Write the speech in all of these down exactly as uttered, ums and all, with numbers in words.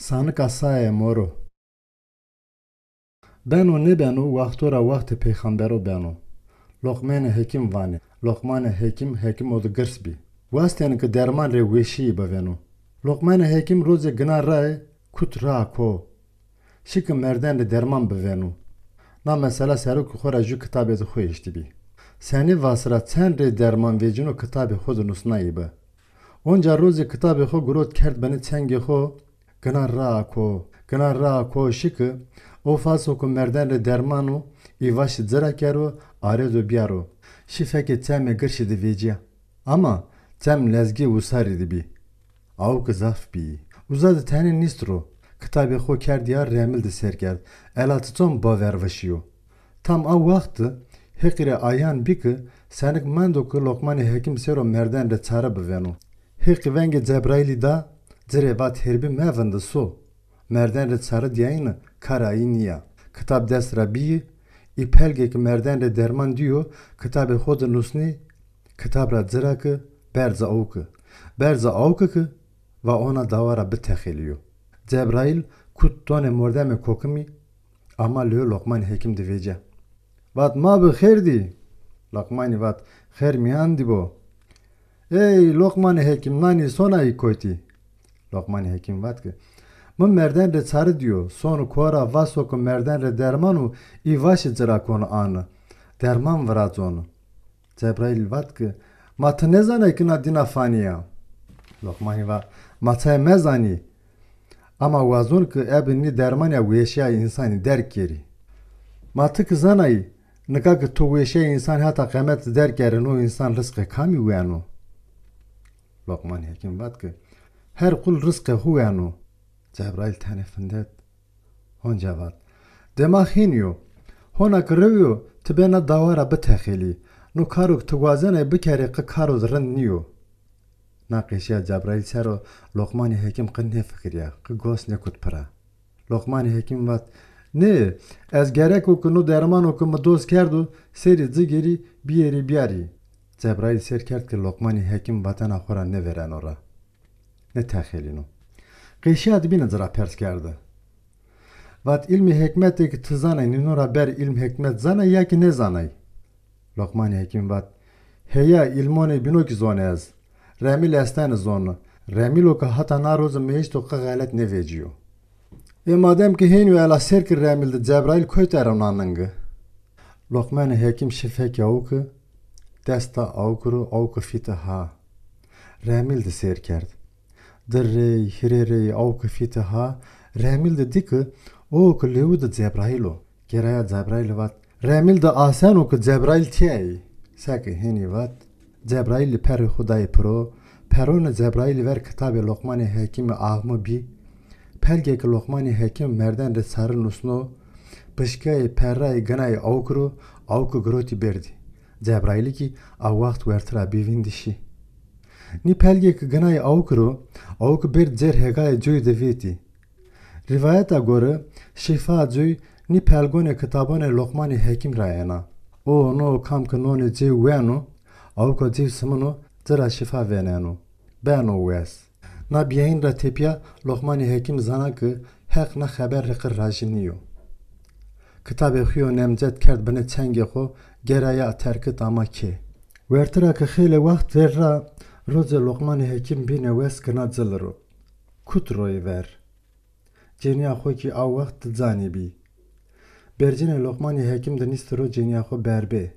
Sanika saye moro. Beno nêbeno, waxto ra waxtê peyxambero beno. Loqmanê Hekîm vanê. Loqmanê Hekîm hekîmo de girs bî. Wastêne ke derman rê weşîyî bivêno. Loqmanê Hekîm rozê gina rae, kut raa ko. Şi ke merden rê derman bivêno. Na mesela sero ke xo ra jû kitabê de xo eştîbî. Senî vas ra çend rê derman vecîno kitabê xo de nusnayî bi. Onca rozê kitabê xo girot kerd binê çengê xo, gina raa ko, gina raa ko şi ke o vaso ke merden rê derman o, î vaşî ci ra kero, arêdo biyaro. Şi fekê çemê girşî de vecîya. Ama çem lezgê wisarî de bî. Awke zaf bîyî. Uza de tenê nîst ro. Kitabê xo kerd ya remil de sêr kerd. Ela çiçon baver vişîyo. Tam a waxt de Heqî rê ayan bî ke senik mendo ke Loqmanê Hekîm sero merden rê çare bivêno. Heqî vengê Cebraîlî da, ci rê vat hêrbî mevinde so. Merden rê çare dîyayîne kara î nîya. Kitab dest ra bîyî, î pelgê ke merden rê derman dîyo, kitabê xo de nusnî, kitab ra ci ra ke, berze awke. Berze awke ke, va ona dawa ra bitexelîyo. Cebraîl kut tonê mordemê kokimî, ama lêyo Loqmanê Hekîm de vecîya. Vat, ma bi xêr dî. Loqmanî vat, xêr mîyan dî bo. Ey Loqmanê Hekîm, nanî sonayî kotî? Loqmanê Hekîm vat ke, mi merden rê çare dîyo, sono ko ra vaso ke merden rê derman o, î vaşî ci ra kono ane. Derman virazono. Cebraîl vat ke, ma ti nêzanay ke na dîna fanî ya? Loqmanî va, ma çay mezanî. Ama wazon ke ebe nî dermanîya weşîya însanî derg kerî. Ma ti ki zanayî, nika ke to weşîya însanî heta qemet derg kerê, no însan rizqê kamî weno? Loqmanê Hekîm vat ke, her qul rizqê xo weno. Cebraîl tenê findet. Honca vat, dema hênî yo. Hona ke rew yo, ti bê na dawa ra bitexelî. No karo ke ti wazenay bikerê qe karo de rind nîyo. Na qeşîya Cebraîl ser o Loqmanê Hekîm qe nêfikirîya, qe gos nêkut pira. Loqmanê Hekîm vat, nê, ez gereko ke no dermano ke mi doz kerdo, serî ci gêrî, bîyerî bîyarî. Cebraîl sêr kerd ke Loqmanê Hekîm vatena xo ra nêvêreno ra. Nêtexelîno. Qeşîya de bîne ci ra pers kerde. Vat, îlmê hekmetê ke ti zanay, nîno ra ber îlm hekmet zanay ya kî nêzanay? Loqmanê Hekîm vat, heya, îlmonê bîno kî zonê ez. Remîl estene zone. Remîlo ke hata na roze mi eşto qe xelet nêvecîyo. Ê madem ke hênî yo, ela sêr ke remîl de Cebraîl kotî ero na ninge. Loqmanê Hekîm şi fekê awke, dest da awke ro, awke fîte ha. Remîl de sêr kerd. Di rey, hîrê rey awke fîte ha, remîl de dî ke o ke lêwu de Cebraîl o. Geraya Cebraîlî vat, remîl de aseno ke Cebraîl tîya yî. Seke hênî vat, Cebraîlî perê xo dayî piro, peronê Cebraîlî ver kitabê Loqmanê Hekîmî axme bî. Pelgê ke Loqmanê Hekîm merden rê çare nusno, pişkayê perrayê ginayê awke ro, awke girotî berdî. Cebraîlî kî a waxt werte ra bî vîndî şî. Nî pelgê ke ginayê awke ro, awke berd cêr hegayê coyî de vêtî. Rîvayeta gore, şîfa coy nî pelgonê kitabonê Loqmanê Hekîm ra êna. O no kam ke nonê cêw weno, awka cêw simino, ci ra şîfa vêneno. Beno wes. Na bîyayîn ra tepîya Loqmanê Hekîm zana ke Heq na xeber rê qe rajî nîyo. Kitabê xo yo nemcet kerd binê çengê xo, geraya terkit ama kê. Werte ra ke xeylê waxt vêr ra, roce Loqmanê Hekîm bîne wes gina cili ro. Kut royî ver. Cênîya xo kî a waxt di canî bî. Bercînê Loqmanê Hekîm di nîsti ro cênîya xo berbê.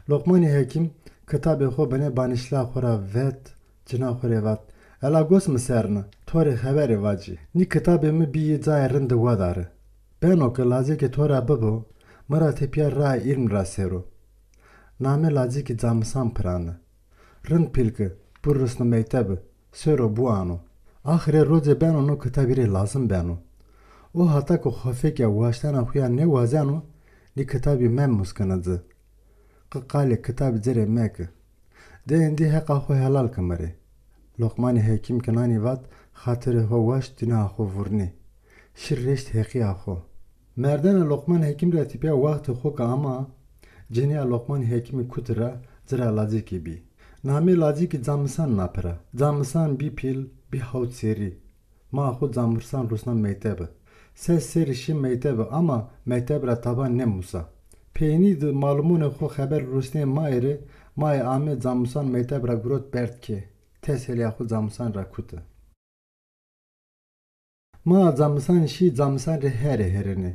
Loqmanê Hekîm kitabê xo binê banişla xo ra vet, cina xo rê vat, ela gos mi ser ni, to rê xeberê vacî. Nî kitabê mi bîyî cayê rind di wedare. Beno ke lacekê to ra bibo, mi ra tepîya rae îlm ra sêro. Namê lacekî Camisan pirane. Rind pîl ke, birusne meytebi, sêro biwano. Axirê rocê beno no kitabî rê lazim beno. O hata ke xo fekî ya waştena xo ya nêwazeno, nî kitabî memuskine ci. Qe qalê kitabî ci rê meke. De êndî heqa xo helal ke mi rê. Loqmanê Hekîm ke nanî vat, xatirê ho waşt dîna xo vurnî. Şir reşt heqîya xo. Merdena Loqman Hekîm ra tepîya waxtê xo ke ama, cenîya Loqman Hekîmî kuti ra, ci ra lacekî bî. Namê lacekî Camisan na pira. Camisan bî pîl, bî hawt serrî. Ma xo Camursan rusna mektebe. Ses serî şî mektebe ama mekteb ra taban nêmusa. Peynî di malumonê xo xeber rusnê maye rê, maye ame Camursan mekteb ra girot berd kê. Teselîya xo Camursan ra kuti. Ma Camursan şî Camursan rê herê herênê.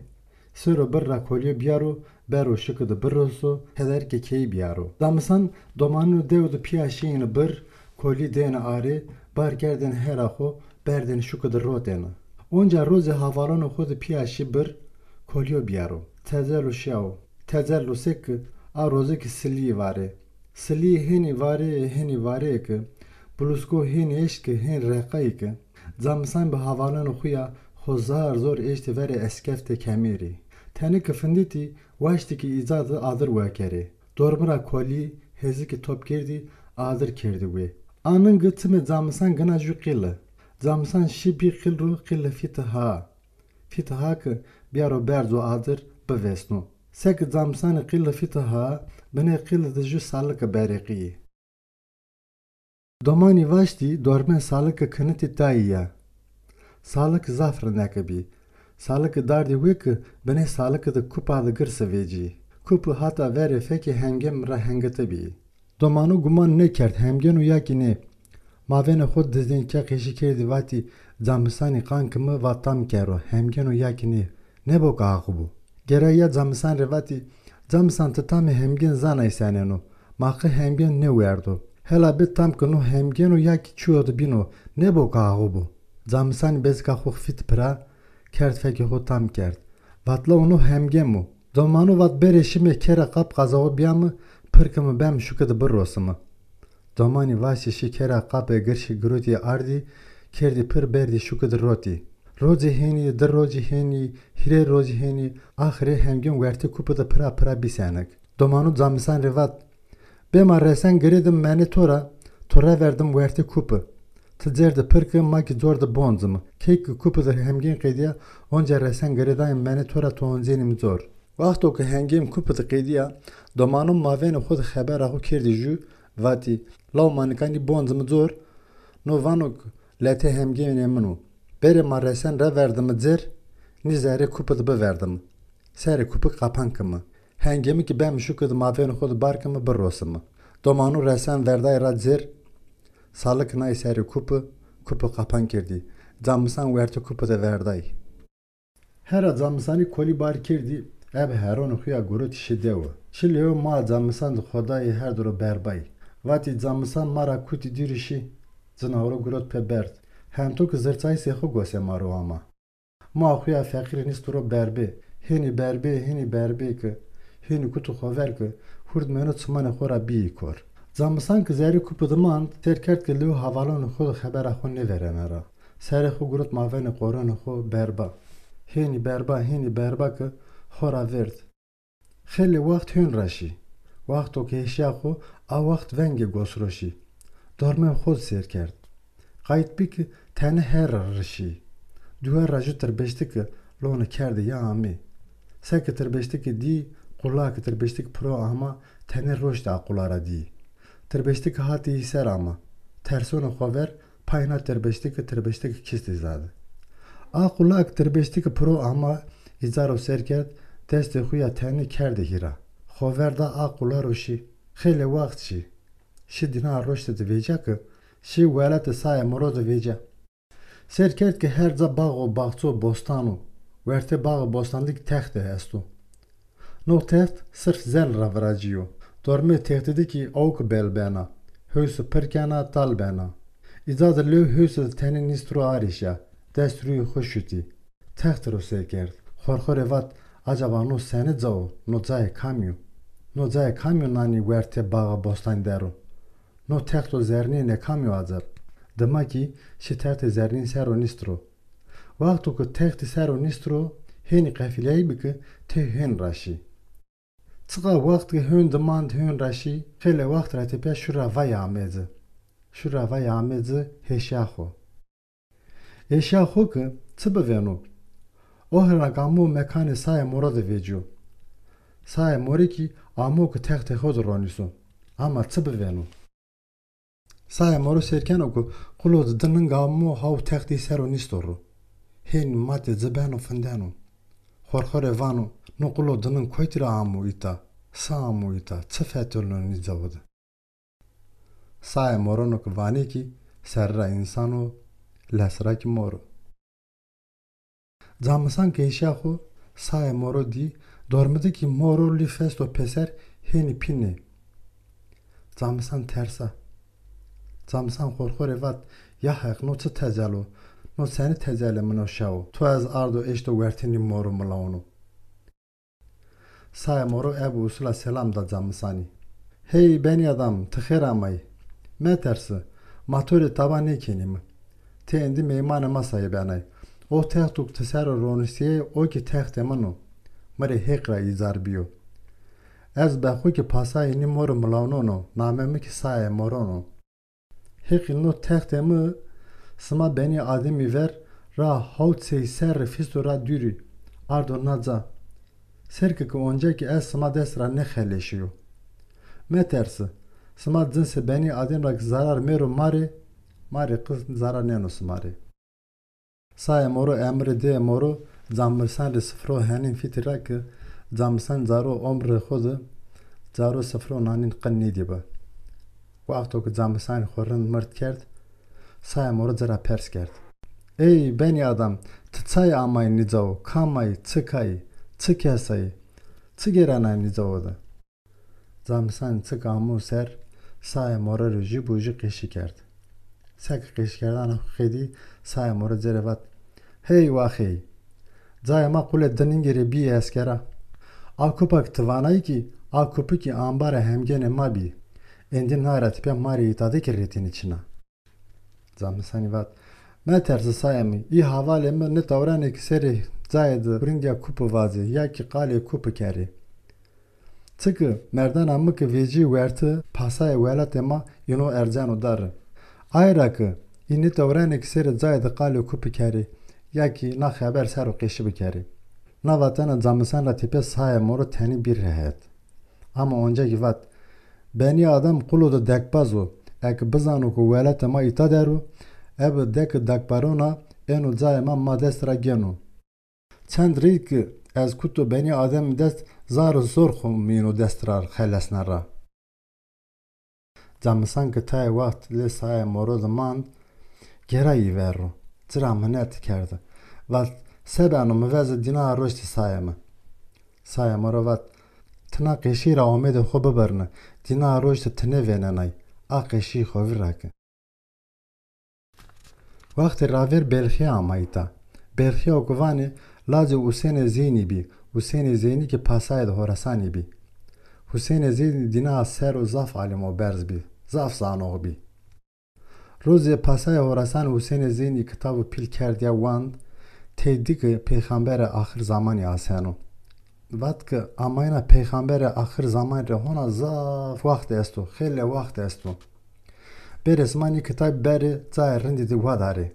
Sero bir ra kolîyo bîyaro, bero şuki di biroso, tederkê keyî bîyaro. Camursan domanino dew di pîya şîyêne bir, kolî dêne arê, bar kerdêne hera xo, berdêne şuki di rotêne. Onca rozê havalonê xo di pîya şî bir, kolîyo bîyaro. Tecelo şîyawo. Tecelo se ki a roze ki silîyî varê. Silîyî hênî varê, hênî varê ki, bulusko hênî eşt ki hên reqayî ki, Camursan bi havalonê xo ya xo zar zor eştî verê eskeftê kemêrî. Tenê ki finditî, waştî ki îca di adir wekerê. Dormi ra kolî, hêzikî top kerdî, adir kerdî wê. A ningi çimê Camursan gina jû qîli. Camursan şî bî qîl ro, qîli fîti ha. Fîti ha ki bîyaro berzo adir, bivêsno. Seki Camursanî qîli fîti ha, binê qîli di jû saliki berêqîyî. Domanî vaştî dormê saliki kinitî dayî ya. Salik zaf rindeke bî. Saliki dardî wê ki binê saliki di kupa di girsi vecî. Kupi hata verê fekê hemgên ra hengiti bî. Domanu guman nêkerd hemgên o ya kî nê. Mavênê xo dizdên ke qeşî kerdî vatî, Camursanî qan ki mi va tam kero, hemgên o ya kî nê. Nêbo ki axibo. Gere ya Camursan rê vatî, Camursan ti tamê hemgên zanay senên o. Ma qe hemgên nêwerdo. Hela bê tam ki no hemgên o ya kî çîyo di bîn o, nêbo ki axibo. Camursanî bezika xo fît pira, kerd fekê xo tam kerd. Vat la o no hemgên o. Domanu vat berê şîme kera qap qazawo bîyame, pir kime beme şuki di birosime. Domanî vaştî şî kera qapê girşî girotî ardî, kerdî pir berdî şuki di rotî. Rocê hênî, di rocî hênî, hîrê rocî hênî, axirê hemgên wertê kupi di pira pira bî senik. Domanu Camursan rê vat, bê ma resen girêdim menê to ra, to reverdim wertê kupi. Ti cêr di pir ki ma kî cor di boncimi. Key ki kupi di hemgên qedîya, onca resen girêdayim menê to ra to oncenîm cor. Wexto ki hemgên kupi di qedîya, domanu mavênê xo di xebera xo kerdî jû, vatî, law ma nika nî boncimi cor, no vano ki letê hemgênê min o. Berê ma resen reverdimi cêr, nî zerê kupi di biverdimi. Serê kupi qapan kimi. Hengêmi kî bemi şuki di mavênê xo di bar kimi birosimi. Domanu resen verday ra cêr, salik nay serê kupi, kupi qapan kerdî. Camursan wertê kupi de verday. Hera Camursanî kolî bar kerdî, ebe heronê xo ya gurotî şi dewe. Şi lêwe ma Camursan di xo dayî her di ro berbay. Vatî Camursan ma ra kutî dîrî şî, cinawiro gurot pê berd. Hento ki zirçayîsê xo gosê ma ro ama. Ma xo ya feqîrî nîsti ro berbê. Hênî berbê, hênî berbê ki, hênî kutu xo ver ki, hurdmêno çimanê xo ra bîyî kor. Camursan ki zerrî kupi di mand, sêr kerd ki lêw havalonê xo di xebera xo nêverena ra. Serê xo gurot mavênê qoronê xo berba. Hênî berba, hênî berba ki xo ra vêrd. Xeylê waxt hên ra şî. Waxto ke hêşîya xo, a waxt vengê gos ro şî. Dormê xo di sêr kerd. Qayt bî ki tenê her ra ri şî. Duwer ra jû tirbeştiki lonê kerdî ya amê. Seke tirbeştiki dî, qula ki tirbeştiki piro ama, tenê roştî a qula ra dî. Tirbeştiki hatî î ser ama. Tersonê xo ver, pay na tirbeştiki, tirbeştiki kistî zade. A qula ki tirbeştiki piro ama, îca ro sêr kerd, destê xo ya tenê kerdî hîra. Xo ver da a qula ro şî. Xeylê waxt şî. Şî dîna roştî di vêca ki, şî welatê Sayê Moro di vêca. Sêr kerd ki her ca bax û baxçe û bostan o. Wertê bax û bostan di ki texte esto. No text sirf zel ra viracîyo. Dormê textî di ki awki bel bena. Hewsi pir kena, tal bena. Îca di lêw hewsi di tenê nîst ro arîşa. Dest rûyê xo şutî. Textî ro sêr kerd. Xorxo rê vat, acaba no senê ca o? No cayê kamî yo? No cayê kamî yo nanî wertê bax û bostanî der o? No texto zernînê kamî yo aceb? Dima kî şi textê zernîn ser o nîst ro. Wexto ki textî ser o nîst ro, hênî qefîleyayî bi ki tey hên ra şî. Çiqa wext ki hên di mand hên ra şî, xeylê wext ra tepîya şûra vay amê ci. Şûra vay amê ci hêşîya xo. Hêşîya xo ki çi bivêno? O hîra ki amo mekanê Sayê Moro de vecîyo. Sayê Morî kî amo ki textê xo de ronîso. Ama çi bivêno? Saê Moro sêr keno ku qulo di dining amo, haw textî ser o nîsto ro. Hênî matê ci beno findeno. Xorxo rê vano, no qulo dining kotî ra amo îta? Sa amo îta? Çi fetelno nî cawo de? Saê Moro no ki vanê kî serî ra însan o, lesi ra kî mor o. Camisan ke îşya xo, Saê Moro dî, dormi di kî mor o, lîf esto pêser, hênî pînê. Camisan tersa. Camisan xorxo rê vat, ya Heq, no çi tecel o? No senî tecelê min o şewo? To ez ardo eşto wertê nî mor û milawn o. Saê Moro ebe usula selam da Camisanî. Hey benî adam, ti xêr amay. Metersi, ma to rê taba nêkenîme. Ti êndî meymanê ma sayî benay. O texto ke ti ser o roniştîyê, o kî textê min o. Mi rê Heq ra îcar bîyo. Ez be xo kî pasayê nî mor û milawnon o, namê mi kî Saê Moron o. Heqî no textê mi sima benî ademî ver ra hawt sey serrî fîsto ra dûrî, ardo na ca. Sêr ke ke onca kî ez sima dest ra nêxeleşîyo. Metersi, sima cinsê benî adem ra ke zarar mêro ma rê, ma rê qe zarar nêno sima rê. Saê Moro emrê dê Moro, Camisan rê sifro henîn fîtî ra ke Camisan caro omrê xo de caro sifro nanîn qe nêdîbi. Wexto ke Camisanî xo rind mird kerd, Saê Moro ci ra pers kerd. Ey benî adam, ti çay amay nî cawo, kam ay, çik ay, çi kes ay, çi gêrenay nî cawo de? Camisanî çik amo ser, Saê Moro rê jû bo jû qeşî kerd. Seke qeşîkerdana xo qedî, Saê Moro ci rê vat, hey wax hey! Cayê ma qulê diningî rê bîyê eskera. A kupa ke ti vanay kî, a kupi kî ambarê hemgênê ma bî. Êndî naye ra tepîya ma rê îta de kî rêtînî çin a. Camisanî vat, metersi Saê mi, î havalê mi nê tewrenê kî serê cayê de hurindîya kupi vazê ya kî qalê kupi kerê. Çike merdena mi ke vecî werti, pasayê welatê ma îno erceno dari. Aye ra ke î nê tewrenê kî serê cayê de qalê kupi kerê ya kî na xeber ser o qeşî bikerê. Na vatena Camisan ra tepîya Saê Moro tenê bî rehet. Ama onca kî vat, benî adam qulo de dekbaz o. Eke bizano ke welatê ma îta der o, ebe deke dekbarona êno cayê ma, ma dest ra gêno. Çend rey ke ez kuto benî ademî dest, zar û zor xo mi îno dest ra xelesna ra. Camisan ke tayê wext lê Saê Moro de mand, gêra yî ver ro, ci ra minet kerdi. Vat, se beno, mi veze dîna roştî Saê mi. Saê Moro vat, ti na qeşî ra omedê xo bibirne, dîna roştî ti nêvênenay, a qeşî xo vîr ra ke. Wextê ravêr Belxîya ama îta. Belxîya o ke vanê, lacê Usênê Zeynî bî. Usênê Zeynî kî pasayê de Horasanî bî. Husênê Zeynî dîna ser o zaf alim û berz bî. Zaf zanox bî. Rozê pasayê Horasanî Husênê Zeynî kitab û pîl kerd ya wand, tey dî ke peyxamberê axir zamanî aseno. Vat ke amayîna peyxamberê axir zamanî rê hona zaf waxt esto, xeylê waxt esto. Bêrê sima nî kitabî berê cayê rindî de wadarê.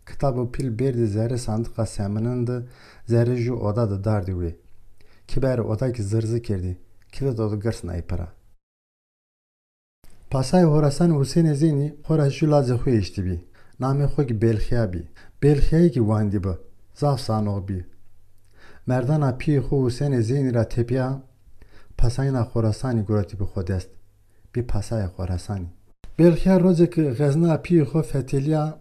Kitab û pîl berdî zerrê sandiqa seminin de, zerrê jû oda de dardî wê. Kiberê oda kî zirzi kerdî, kilit o de girs nay pira. Pasayê Horasanî Husênê Zeynî xo ra jû lacê xo eştîbî. Namê xo kî Belxîya bî. Belxîyayî kî wandî bi. Zaf zanox bî. Merdana pîyê xo Husênê Zeynî ra tepîya pasayîna Xorasanî gurotîbî xo dest. Bî pasayê Xorasanî. Belxîya rocê ke xezna pîyê xo fetelîya,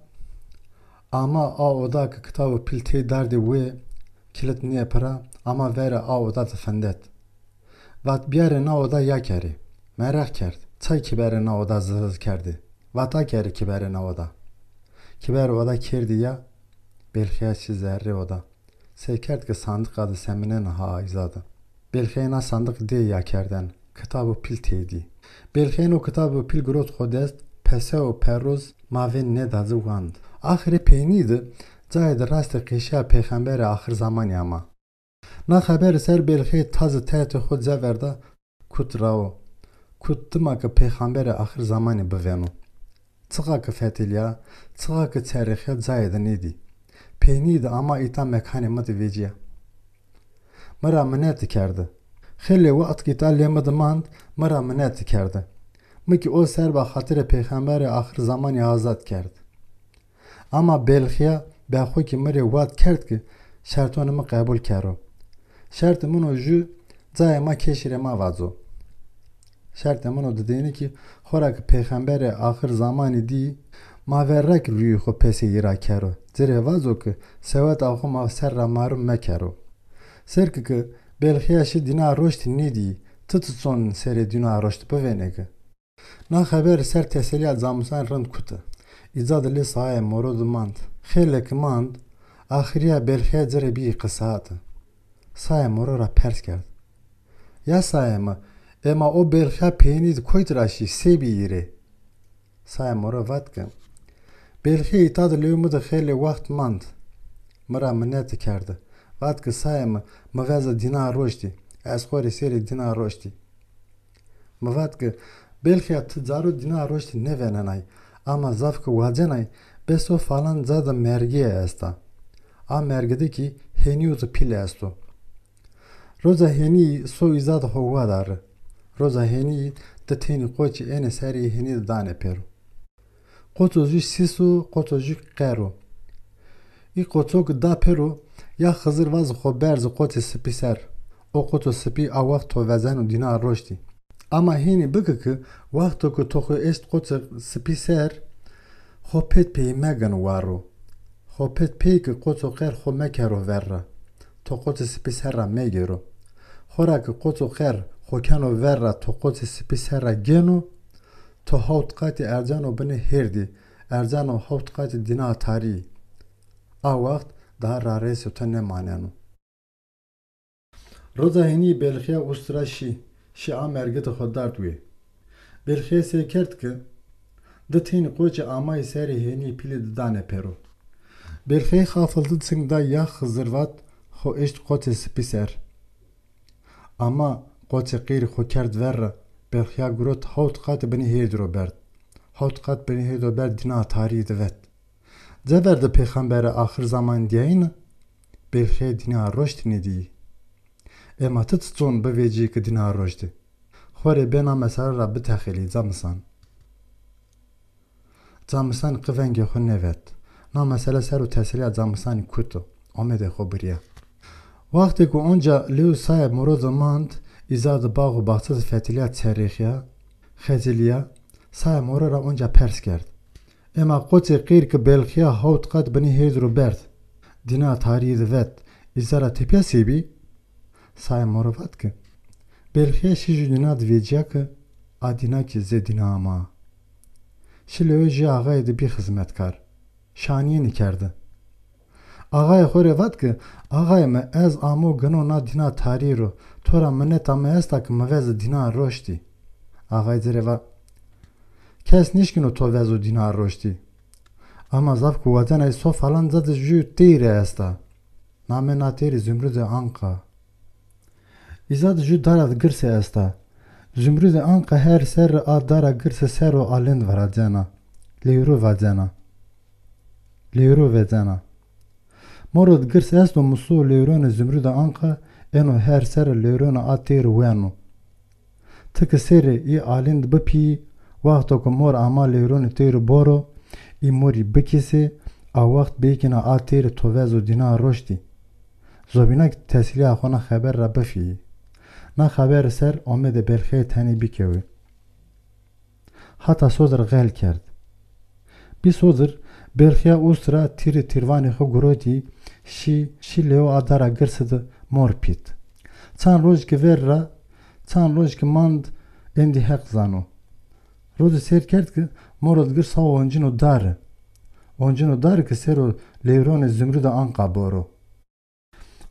ama a oda ke kitab û pîl tey dardê wê, kilit nîyê pira, ama verê a oda de findet. Vat, biyarê na oda ya kerê. Mereq kerd, çay kiberê na oda zirz kerdê. Vat, a kerê kiberê na oda. Kiberê oda kerdî ya, Belxîya şî zerrê oda. Sey kerd ke sandiqa de seminena ha îza de. Belxîyayî na sandiq dê ya kerden, kitab û pîl tey dî. Belxîyayî no kitab û pîl girot xo dest, pese û perroz mavên nêda ci wand. Axirê peynî de cayê de rastê qeşîya peyxamberê axir zamanî ama. Na xeberî ser Belxîyayî tazî tertê xo ca verda, kut ra o. Kut dima ke peyxamberê axir zamanî bivêno. Çiqa ke fetelîya, çiqa ke çerexîya cayê de nêdî. Peynî de ama îta mekanê mi de vecîya. Mi ra mineti kerde. Xeylê wext ke îta lê mi de mand, mi ra mineti kerde. Mi kî o serba xatirê pêxemberê axir zamanî azad kerd. Ama Belxîya be xo kî mi rê wad kerd ki şertonê mi qebul kero. Şertê min o jû cayê ma keşî rê ma vazo. Şertê min o didêne ki xora ki pêxemberê axir zamanî dî, ma verra ki rûyê xo pesê yî ra kero. Ci rê vazo ki seweta xo ma ser ra marum mekero. Ser ki ki Belxîya şî dîna roştî nêdî, ti ti çon serê dîna roştî bivênê ki? Na xeber ser teselîya Camisan rind kuti. Îca di lê Saê Moro di mand. Xêle ki mand, axirîya Belxîya ci rê bîyî qisati. Saê Moro ra pers kerd. Ya Saê mi, ema o Belxîya peynî di koyt ra şî, se bîyî rê? Saê Moro vat ki, Belxîya îta di lewê mi di xêlê wext mand. Mi ra mineti kerdi. Vat ki, Saê mi, mi veza dîna roştî. Ez xo rê serê dîna roştî. Mi vat ki, Belxîya ti caro dîna roştî nêvenenay, ama zaf ki wacenay, bes o falan ca de mergîye esta. A mergi de kî hênîyo di pîl esto. Roca hênîyî so îza di xo wadari. Roca hênîyî di tenî qoçî ênê serê hênî di danê pêro. Qoço jû sîs o, qoço jû qer o. Î qoço ki da pêro, ya Xizir vazi xo berzi qoçê sipî ser. O qoço sipî a wext to vezeno dîna roştî. Ama hênî biki ki wexto ki to xo eşt qoçê sipî ser, xo pêt pêyî megino war ro. Xo pêt pêyî ki qoço qer xo mekero ver ra. To qoçê sipî ser ra megêro. Xora ki qoço qer xo keno ver ra to qoçê sipî ser ra gêno, to hewt qatî erceno binê hêrdî, erceno hewt qatî dîna tarî. A wext daha rarêsê to nêmaneno. Roca hênî Belxîya ust ra şî, şî a mergitê xo dard wê. Belxîya sey kerd ki di tenî qoçî amayî serê hênî pîlî di danê pêro. Belxîya xafildî çing da ya Xizir vat xo eşt qoçê sipî ser. Ama qoçê qêrî xo kerd ver ra, Belxîya girot hewt qat binê hêrdî ro berd. Hewt qat binê hêrdî ro berd dîna tarî di vet. Cever di pêxemberê axir zamanî dîyayîne, Belxîya dîna roştî nêdîyî. Ema ti ti çon bivecîyî ki dîna roştî? Xo rê bê na mesele ra bitexelî Camisan. Camisanî qi vengê xo nêvet. Na mesele ser o teselîya Camisanî kuto, omedê xo birîya. Wextê ku onca lewê Saê Moro di mand, îza di bax û baxçe di fetilîya, çerêxîya, xecilîya, Saê Moro ra onca pers kerd. Ema qoçê qîr ki Belxîya hewt qat binê hêrdî ro berd, dîna tarîyî di vet, îza ra tepîya se bî? Saê Moro vat ki, Belxîya şî jû dîna di vecîya ki a dîna kî zê dîna ma. Şî lewê jû axayî di bî xizmetkar. Şanîyênî kerdi. Axayê xo rê vat ki, Axayê mi, ez amo gino na dîna tarî ro, to ra mineta mi esta ki mi veze dîna roştî. Axayî ci rê va, Kes nêşkîno to vezo dîna roştî. Ama zaf ki wacenay so falan ca di jû teyre esta. Namê na teyri Zumrudê Anqa. Îza di jû dara di girse esta. Zumrudê Anqa her serre a dara girse ser o alind viracena. Lewro vacena. Lewro vecena. Moro di girs esto, musu û lewronê Zumrudê Anqa êno her serre lewrona a teyri weno. Ti ki serê î alind bipîyî, wexto ki mor ama lewronê teyri boro, î morî bikîsê, a wext bêkîna a teyri to vezo dîna roştî. Zobîna ki tesilîya xo na xeber ra bifîyî. Na xeberi ser omedê Belxîyayî tenê bîkewê. Hata sodir xel kerd. Bî sodir, Belxîya ust ra tîrî tîrvanê xo girotî, şî, şî lewo a dara girsi di mor pît. Çand roj ki ver ra, çand roj ki mand, endî Heq zano. Rozi sêr kerd ki moro di girs ha oncîno dari. Oncîno dari ki sero lewronê Zumrudê Anqa boro.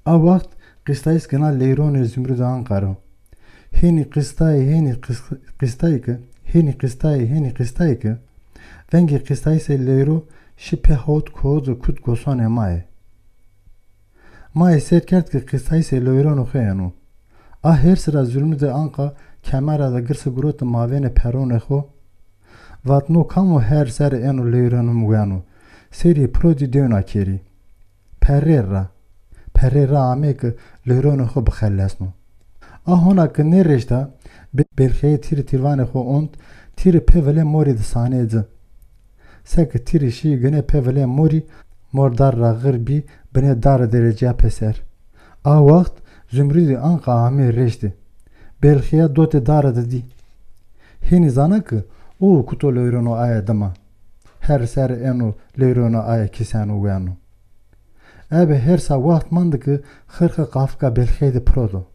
A wext qîstayîs gina leyronê Zumrudê Anqa ro. Hênî qîstayî, hênî qîs-, qîstayî ki, hênî qîstayî, hênî qîstayî ki, vengê qîstayîsê leyro şi pê hawt kozo kut gosonê maye. Maye sêr kerd ki qîstayîsê leyronê xo êno. A hêrs ra Zumrudê Anqa kemera de girsi giroti mavênê peronê xo. Vat, no kam o her serre êno leyronê mi weno? Serî piro dî dewna kerî. Perrê ra. Perrê ra amê ki leyronê xo bixelesno. A hona ki nêreşta, Be-, Belxîyayî tîrî tîrvanê xo ont, Tîrî pê vilê morî di sanê ci. Seke tîrî şî ginê pê vilê morî, mor dar ra xir bî, binê dare de recîya pêser. A waxt Zumrudî anqa amê rêştî. Belxîya dotê dare de dî. Hênî zana ki o kuto lewreno aye dima. Her ser eno lewreno aye kîseno weno. Ebe hêrsa waxt mandi ki xirxi qafika Belxîyayî de piro do.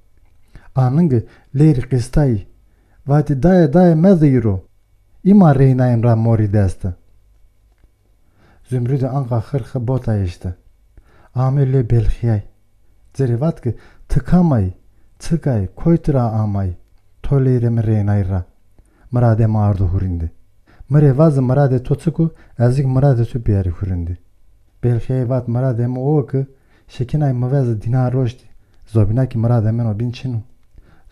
Aningi leyrî qîstayî. Vatî, "Daye, daye, mezî îro. Îma reynayîn ra morî dest de." Zumrudî anqa xirxi bota eşti. Amê lê Belxîyay. Ci rê vat ki, "Ti kam ay? Çik ay? Koytî ra amay? To leyrê mi reynay ra. Miradê mi ardo hurîndî. Mi rê vazi miradê to çik o, ez kî miradê to biyarî hurîndî." Belxîyay vat, "Miradê mi o ki şikînay mi vezi dîna roştî. Zobîna kî miradê min o bîn çin o."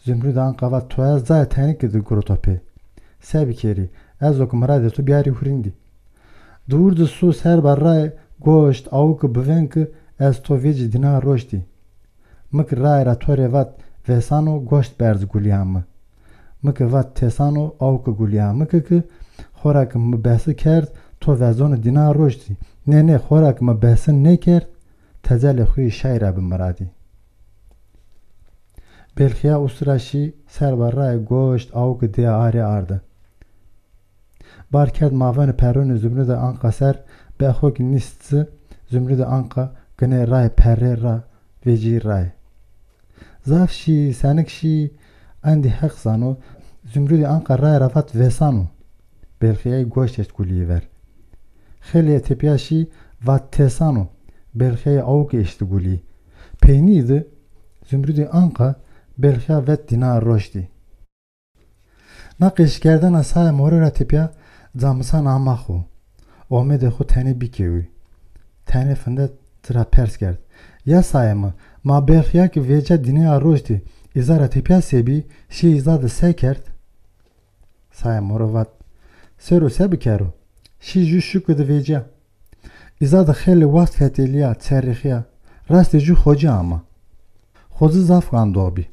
Zumrudî anqa vat, "To ez cayê tenikî de guroto pê. Se bikerî, ez o ki miradê to biyarî hurîndî. Di ur di su serba raye goşt, awki bivên ki ez to vecî dîna roştî. Mi ki raye ra to rê vat vêsano, goşt berz gulîya mi. Mi ki vat têsano, awki gulîya mi ki ki xora ki mi besi kerd, to vezonî dîna roştî. Nê, nê, xora ki mi besi nêkerd, tecelê xo yî şay ra bi miradî." Belxîya usra şî, serba raye goşt, awki dê arê ardi. Bar kerd mavênê perronê Zumrudê anqa ser, be xo kî nîst ci, Zumrudê anqa ginê raye perrê ra, vecî raye. Zaf şî, senik şî, endî Heq zano, Zumrudê anqa raye ra vat vêsano. Belxîyay goşt eşt gulîyî ver. Xeylê tepîya şî, vat têsano. Belxîyay awki eşti gulîyî. Peynî di Zumrudê anqa Belxîya vet dîna roştî. Na qeşîkerdena Saê Moro ra tepîya camisan ama xo. Omedê xo tenê bîkewî. Tenê finde ci ra pers kerd. "Ya Saê mi, ma Belxîya ki vêca dînaya roştî, îza ra tepîya se bî, şî îza de se kerd?" Saê Moro vat, "Sero se bikero? Şî jû şuki de vêca. Îza de xeylê waxt fetelîya, çerrîxîya. Rastê jû xoci ama. Xoci zaf gandox bî.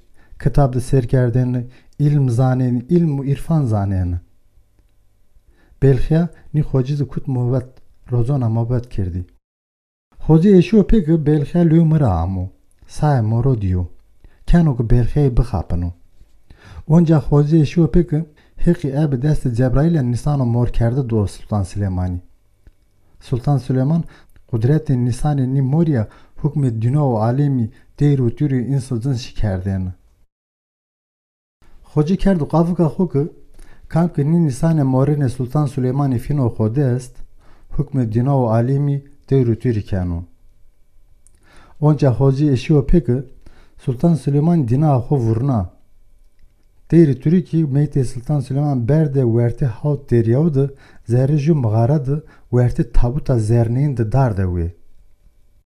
Kitab de sêr kerdêne, îlm zanêne, îlm û îrfan zanêne." Belxîya nî xoci de kut mobet, rozona mobet kerdî. Xoci eşîyo pê ki Belxîya lewê mi ra amo. Saê Moro dîyo. Keno ki Belxîyayî bixapino. Onca xoci eşîyo pê ki Heqî ebe destê Cebraîl a nîsano morkerde do Sultan Silêmanî. Sultan Silêman qudretê nîsanê nî morî ya hukmê dîna û alemî, deyr û tûrî, îns û cin şikerdêne. Xoci kerdo qafika xo ki kam ki nî nîsanê morênê Sultan Sulêmanî fîno xo dest, hukmê dîna û alemî, deyr û tûrî keno. Onca xoci eşîyo pê ki Sultan Sulêman dîna xo vurna. Deyr û tûrî kî meytê Sultan Sulêman berde wertê hawt deryaw de, zerrê jû mixara de, wertê tabuta zerneyîn de darde wê.